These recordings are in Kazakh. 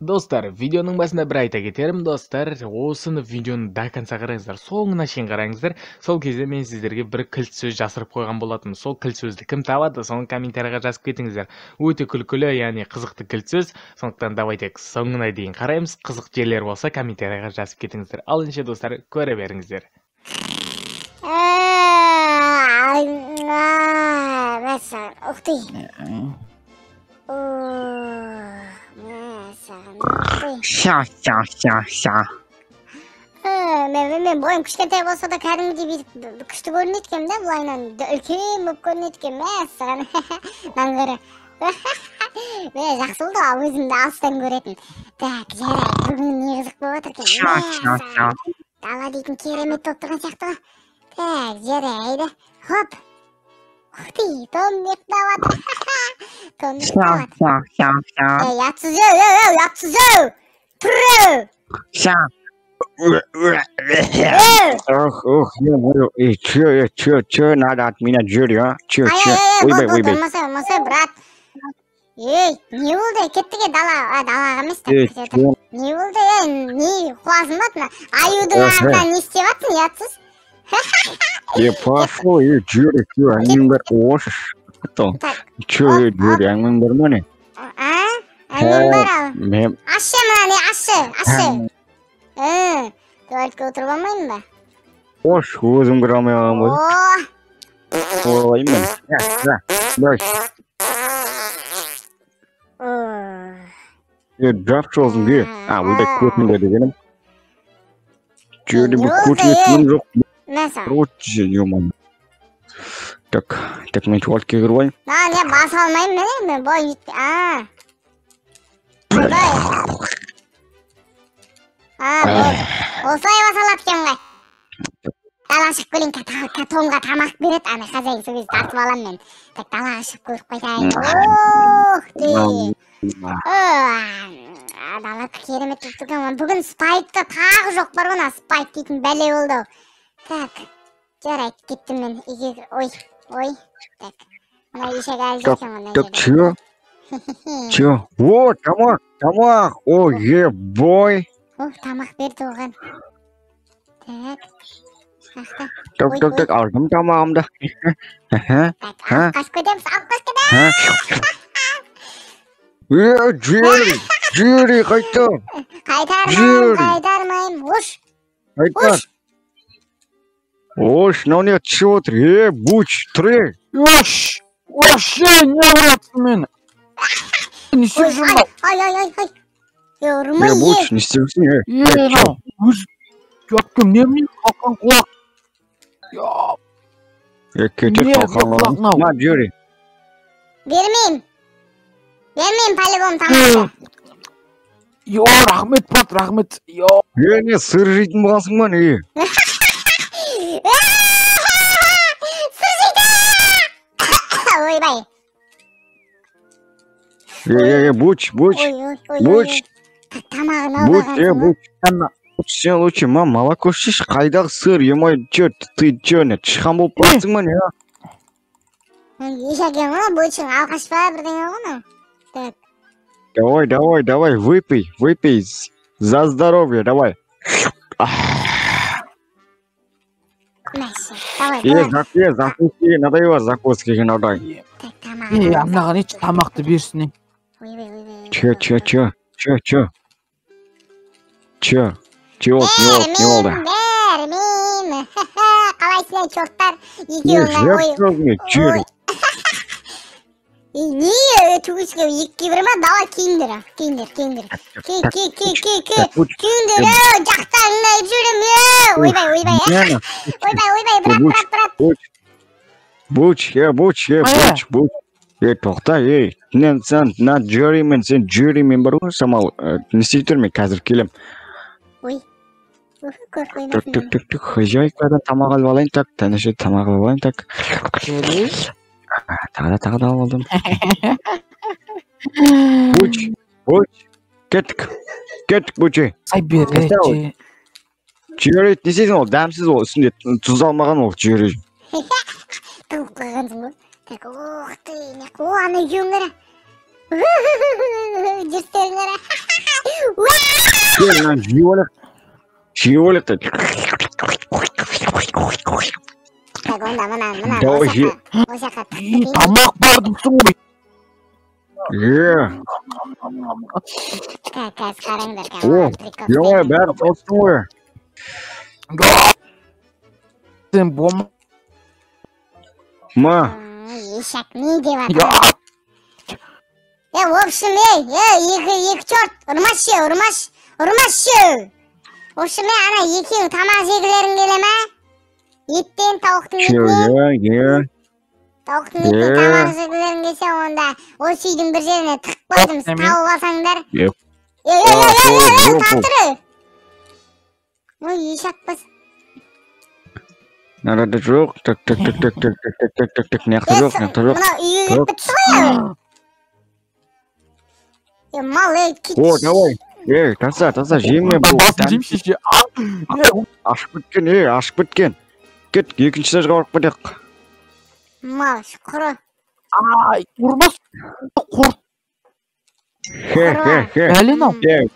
Достар, видеоның басында бір айта кетерім, достар, осыны видеоны до конца қараңыздар, соңына шейін қараңыздар. Сол кезде мен сіздерге бір кілт сөз жасырып қойған болатынмын. Сол кілт сөзді кім табады, соны комментарийға жазып кетіңіздер. Өте күлкілі, яғни қызықты кілт сөз. Сондықтан давайте соңына дейін қараймыз. Қызық жерлер болса комментарийға жазып кетіңіздер. Ал ендеше, достар, көре беріңіздер. Мәссаған, ух ты. Мәссаған, ух ты. Ша, ша, ша, ша. Мен бойым кішкентай болса да кәдімгідей бүйтіп күшті көрінеді екенмін да, былайынан үлкен болып көрінеді екен. Мәссаған, мынаны қара. Мә, жақсы болды ғой, өзімді алыстан көретін. Так, жарайды, бүгін не қызық болып жатыр екен. Ша, ша, ша. Дала дейтін керемет болып тұрған сияқты ғой. Так, жарайды. Хоп. Ух ты, Том ұйықтап жатыр. Том Ша, ұйықтап жатыр. ша, ша, ша. Ей, ұятсыз ау, ау, ау, ұятсыз ау. Тұр ау. Ша. Ау. Ох, ох, ё-моё, эй, чё, эй, чё, чё надо от меня, Джерри, а? Чё, Ай, чё? ай, ай, Ойбай, болды, болды, ойбай. ұрмаса, ұрмаса, брат. Ей, не болды? Кеттік е, дала, а, далаға емес, так, Эй, кетеді. чё? Не болды, ей, не қуасың ба мына? Аюдың Эх, артынан не істеп жатсың, ұятсыз? Е, пошел, эй, Джерри, чё, әңгімең бар? Ош, что? Так, Чё, эй, оп, Джерри, әңгімең бар ма не? А? Әңгімем бар ал. Мен Ашшы мынаны, ашшы, ашшы. Туалетке отырып алмаймын ба? Ош, өзім кіре алмай қалған ғой. О! Олайым мен. Е, О. е, жапшы болсын, ке. А, ойбай, көтіңде дегенім. Джерри, Не бұл болды, көтіңе ей? тыным жоқ. Мәссаған. Короче, ё-моё. Так, так, мен туалетке кіріп алайын. Мына не баса алмаймын міне, мен бойым жетпей. А. Ойбай. А, болды. Осылай баса алады екен ғой. Далаға шығып көрейін, Томға тамақ береді, ана хозяин сол кезде тартып аламын мен. Так, далаға шығып көріп қайтайын. Ух ты. О, дала керемет болып тұр екен. Бүгін Спайкта тағы жоқ бар ғой, ана Спайк дейтін бәле болды ау. Так, жарайды, кеттім мен үйге. Ой, ой, так. Мына ешек әлі Так, жүр екен ғой мына так, жерде. чё? Чё? О, тамақ, тамақ! О, е-бой! О, тамақ берді оған. Так. Ақта. Так, Ой, так, ой. так, алдым тамағымды. Так, алып қашып кетеміз, алып қашып кетеміз. Е, Джерри, Джерри, қайтар! Қайтармаймын, Джерри. қайтармаймын. Ош, Қайтар! ош. Ош, мынау не түсіп отыр? Е, Буч, тұр ей! Ош! Ош, ей, не ұрасың мені? Не істеп Ой, жүрсің мынау? ай, ай, ай, ай. Е, ұрмай, Е, е. Буч, не істеп жүрсің, е? Е, мынау, өз жапкем, не міне қалқан құлақ? Я, Е, кетер Не, қалқан құлақ құлақ. мынау. На, Джерри. Бермеймін. Бермеймін по-любому тамақты. Йо, рахмет, брат, рахмет. Йо. Е, не, сыр жейтін болғансың ба, не? Сыр жейді! Ойбай. Е, е, е, Буч, Буч, Ой, ой, ой, ой, Буч. ой. Так, тамағын Буч, алып е, алғансың ғой. Буч. Буч, сен лучше, ма, молоко ішші, қайдағы сыр, е-мое, чё, ты чё, не, тышқан болып баратсың ба, не, а? Ешек екен ғой, Бучың алқаш па бірдеңе ғой мынау. Так. Давай, давай, давай, выпей, выпей, за здоровье, давай. Мәссаған. Давай, Е, давай. е, закуски, надоело закуски жинаудай. Так, тамағын Ей, алып анаған еш тамақты берсін, ей. Ойбай, ойбай, Чё, ойбай, чё, ойбай. чё, чё, чё? Чё? Чё болды, не болды, не болды? Бермеймін, бермеймін. Қалайсыңдар, чорттар? Е, Екеуің жеп ой. тұрсың, Джерри. Ой. Ей, не, түгіске екіге бір ма? Давай киіңдер, а, киіңдер, киіңдер. Ки, ки, ки, ки, ки. Так, Буч, Киіңдер, ау, жақтарыңды айтып жіберемін, ау. Ойбай, ойбай, Диана, ойбай, ойбай, брат, Буч, брат, брат. Буч, Буч, е, Буч, е, Е. Буч, Буч. Е, тоқта, ей, мен сен, на Джерримен, сен Джерримен бар ғой, шамалы, не істей тұр, мен қазір келем. Ой, ух, көріп Так, қоймасын так, так, так, хозяйкадан тамақ алып алайын, так, тәнеше тамақ алып алайын, так. Джерри. Тағы да, тағы да алып алдым. Буч, Буч, кеттік, кеттік, Бучи. Сай бер, Қайда ол? ей, Джерри, не істейсің ол, дәмсіз ол, үстінде тұз алмаған ол, Джерри. Тығып қойғансың ғой. Так, ух ты, не, о, ана екеуін қара. Жүрістерін қара. Кел, мынаны жеп алайық. Жеп алайық та. Так, онда мына Давай, осы же. жаққа, осы жаққа тығып Ей, кетейін. Тамақ бар дейсің ғой. Е, Так, қазір қараңдар, О, қазір прикол е, істеймін. Бәрі тауыстың ғой. Сен болма. Ма, Ешак не деп Я, жатыр? Е, в общем, ей, ей, екі черт, ұрмашы, ұрмашы, ұрмашы. В общем, ей, ана екеуің тамақ жегілерің келе ме? Еттен, тауықтың Че, етінен, е, е. тауықтың етінен Е. тамақ жегілерің келсе, онда осы үйдің бір жеріне тығып қойдым, Неме? тауып алсаңдар. Е. Ей, ей, ей, ей, ей, ей, О, тантыры. Ой, ешак бас. Нарада жоқ. Так, так, так, так, так, так, так, так, так, так, мына жақта Е, жоқ, мына жақта жоқ. мынау үйге кіріп Жоқ. бітті ғой. Е, мал, ей, кет. О, давай. Ей, таза, таза, жеме бұл. Басын жеймін шеше. Е, Ашып кеткен, ей, ашып кеткен. Кет, екінші этажға барып кетейік. Мал, құры. Ай, ұрмас. Қорт. Хе, хе, хе. Бәлен ау. Е,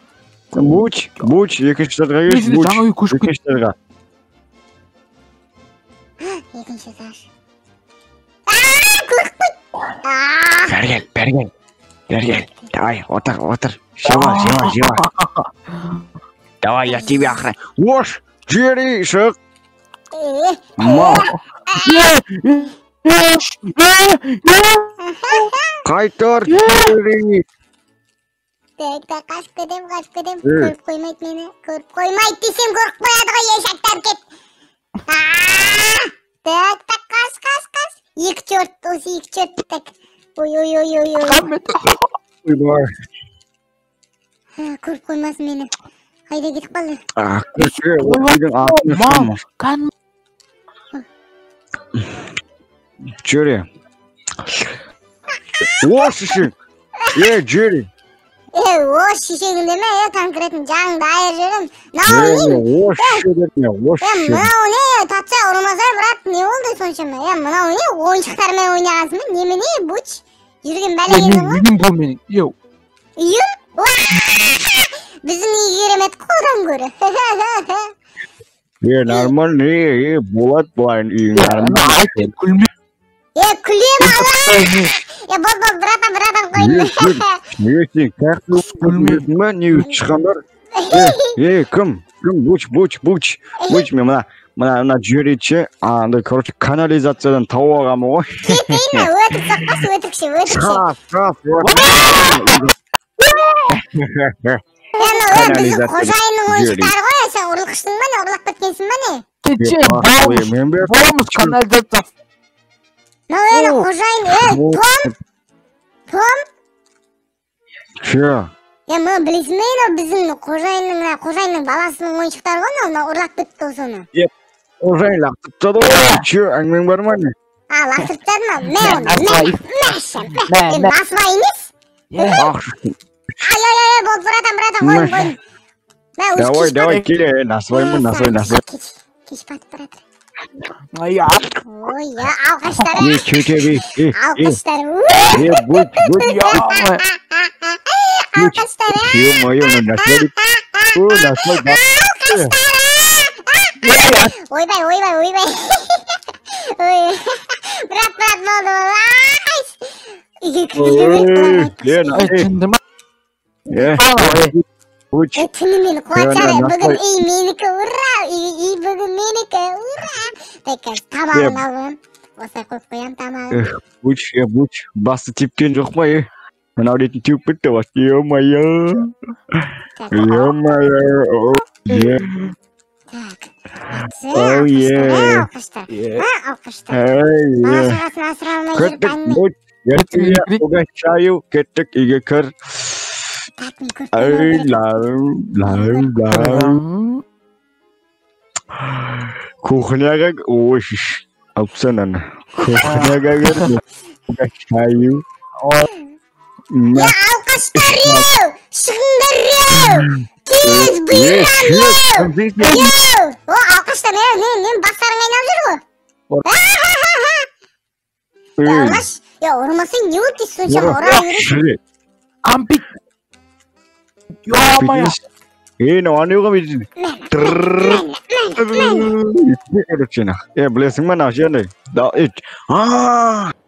Буч, Буч, екінші этажға кел, Негізінде Буч. жаңа үй көшіп Екінші этажға. Екінші этаж. Көріп қойды. Бері кел, бері кел. Бері кел. Давай, отыр, отыр. Жева, жева, жева. Давай, я тебя охраняю. Ош, Джерри, шық. Е, Мал, Е, е, е, е. Қайтар, Джерри. Так, так, қашып кетемін, қашып кетемін. Е. Көріп қоймайды мені. Көріп қоймайды десем көріп қояды ғой, ешектер кет. Так, так, қаш, қаш, қаш. Екі черт, осы екі черт, так. Ой, ой, ой, ой, ой. Қамет. Ойбай. Көріп қоймасын мені. Қайда кетіп қалды? А, көше, ол үйдің артына Мал. шығамыз. Кәдімгі Джерри. О, шешең. Е, Джерри. Е, о, шешеңді ме, е, конкретно жағыңды айырып жіберемін. Мынау Е, не? о, шешең, о, Е, шешең. мынау не? Татса ұрмасай, брат, не болды соншама? Е, мынау не? Ойыншықтармен ойнағансың ба? Немене, буч? Жүрген бәле Е, едің менің ғой. үйім бұл менің. Е, Үйің? Уа! Біздің үй керемет қой одан гөрі. Е, нормально, е, е, болады былай үйің, ана нормально. айт, күлме. Е, күлем ала! Е, бол, бол, братан, братан, Е, қойдым. сен, е, сен қаяқта Күлме. ма, не шыққандар? Е, е, кім? Кім? Буч, Буч, Буч. Буч, мен мына, мына, мына Джерричі, андай, короче, канализациядан тауып алғанмын ғой. Кетейін ме? Өтірік соқпашы, өтірікші, өтірікші. Шыға, шыға, Е, мынау, е, біздің Канализация. қожайынның Джерри. ойыншықтары ғой, е, сен ұрлықшысың ба не, ұрлап кеткенсің ба не? Кеше болмыш, Мен бер. болмыш канализация. Мынау енді О. қожайын, е, Том, Том, Че? е, мынау білесің бе, мынау біздің қожайынның, мына қожайынның баласының ойыншықтары ғой, мынау, мынау ұрлап кетті ғой соны. Қожайын лақтырып тастады ғой. Че, әңгімең бар ма не? А, лақтырып тастады ма? Мә оны, мә, Насыбай. мә, шам, мә. Мә, Е, мә. насыбай емес? Е, Ах, Ай, ай, ай, болды, братан, братан, қойдым, Мә. қойдым. Мә, өзі давай, кеш давай, батып- келе, насыбай ма, Мә, насыбай, саған насыбай. Кеш, кеш батып баратыр. ай, а, Ой, я, алқаштар, Е, чете, е, е, е, алқаштар, е, будь, будь, я, алқаштар, ё-моё, мына насыбай, о, насыбай, да. Ойбай, ойбай, ойбай. Ой, брат, брат, болды, болды. Ай! Үйге кіргізбеу керек бұларды Е, айтпақшы. ай, жынды ма? е, Ай, будь, Е, түнімен қуатшады. Е, ана, Бүгін насыбай. үй менікі, ура! Үй бүгін менікі, ура! Так, қазір тамағын Е. алып аламын. Осылай қойып қоямын тамағын. Эх, будь, е, будь, басты тепкен жоқ па, е? Мынау дейтін теуіп кетті бас, ё-моё, Так, ё-моё, о, е, так. Жақсы, Ой, алқаштар, е. алқаштар. е, А, алқаштар. эй, Бала е. шағасын асыра алмай жүріп Кеттік, әңгіме. будь, я тебя угощаю, кеттік, үйге кір. Так, мен көріп Ай, қоймау керек. лам, лам, лам. м, Кухняға, ой, шш, алып тастан аны. Кухняға кір, угощаю. ой, Мә, Е, алқаштар, еу! Шығыңдар, еу! Тез е, бұйырам, шеш, еу! кімсің сен? Еу! О, алқаштар, е, не, не, бастарың айналып жүр ғой. Е, Ей, ұрмаш, е, ұрмасаң не болды дейсің соншама, Ұра. ұра бересің. шірек. Кампит. Ё-моё. Бүйтіңіз. Ей, мынау анау ғой бүйтіп. Короче, білесің ба, мынау ше андай.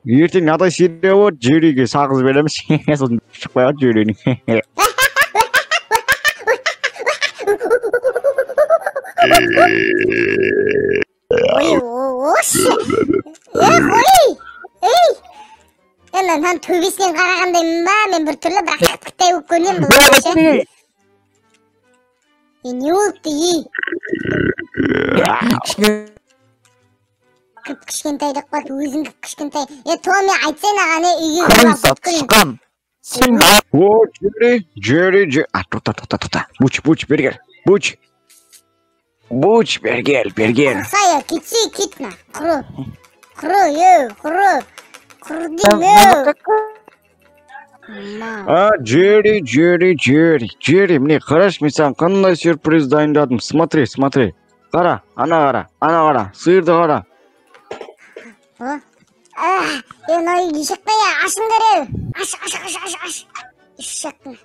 Ертең мынадай серия болады, Джерриге сағыз береміз. Сосын шықпай қалады Джерридің. Ой, осы. Ой, ей. Мен мынаның төбесінен қарағандаймын ба, мен бір түрлі, бірақ қытықтай болып көрінемін бұл ше. Не болыпты, ей? Кіп кішкентай деп қалды, өзің кіп кішкентай. Томи, айтсай маған, үйге Крыса, тышқан. Сен О, Джерри, Джерри, Джерри. А, тоқта, тоқта, тоқта. Буч, буч, бері кел. Буч. Буч, бері кел, бері кел. Құрсай, кетсе, кет мына. Құры. Құры, еу, құры. Құры деймін, еу. А, Джерри, Джерри, Джерри, Джерри, міне қарашы, мен саған қандай сюрприз дайындадым. Смотри, смотри. Қара, ана қара, ана қара, сиырды қара. Мынау үйге шықпай, ашыңдар, еу. Аш, аш, аш, аш, аш. Үш шықтың.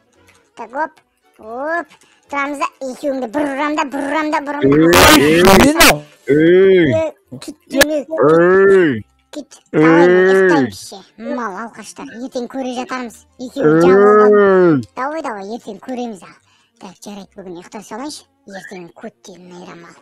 Так, оп, оп. Тұрамыз да, екеуіңді бір ұрам да, бір ұрам да, бір ұрам да. Ей, Кет, демеу. ей, Кет. Давай, ұйықтаймыз ше. Мал, алқаштар, ертең көре жатармыз. Екеуі жабылған. Давай, давай, ертең көреміз ал. Так, жарайды, бүгін ұйықтай салайыншы. Ертең көттен айырам ал.